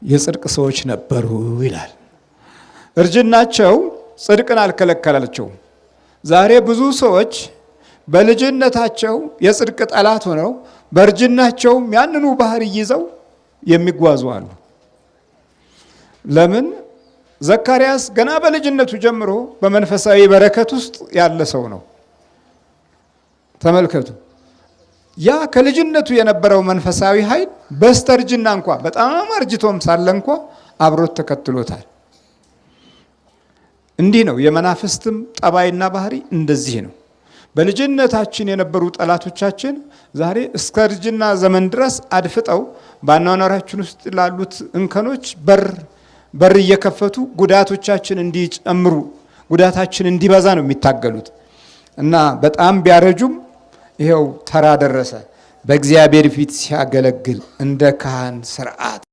የጽድቅ ሰዎች ነበሩ ይላል። እርጅናቸው ጽድቅን አልከለከላቸውም። ዛሬ ብዙ ሰዎች በልጅነታቸው የጽድቅ ጠላት ሆነው በእርጅናቸውም ያንኑ ባህሪ ይዘው የሚጓዙ አሉ። ለምን? ዘካርያስ ገና በልጅነቱ ጀምሮ በመንፈሳዊ በረከት ውስጥ ያለ ሰው ነው። ተመልከቱ። ያ ከልጅነቱ የነበረው መንፈሳዊ ኃይል በስተርጅና እንኳ በጣም አርጅቶም ሳለ እንኳ አብሮት ተከትሎታል። እንዲህ ነው የመናፍስትም ጠባይና ባህሪ እንደዚህ ነው። በልጅነታችን የነበሩ ጠላቶቻችን ዛሬ እስከ እርጅና ዘመን ድረስ አድፍጠው በአኗኗራችን ውስጥ ላሉት እንከኖች በር በር እየከፈቱ ጉዳቶቻችን እንዲጨምሩ፣ ጉዳታችን እንዲበዛ ነው የሚታገሉት። እና በጣም ቢያረጁም ይኸው ተራ ደረሰ። በእግዚአብሔር ፊት ሲያገለግል እንደ ካህን ስርዓት።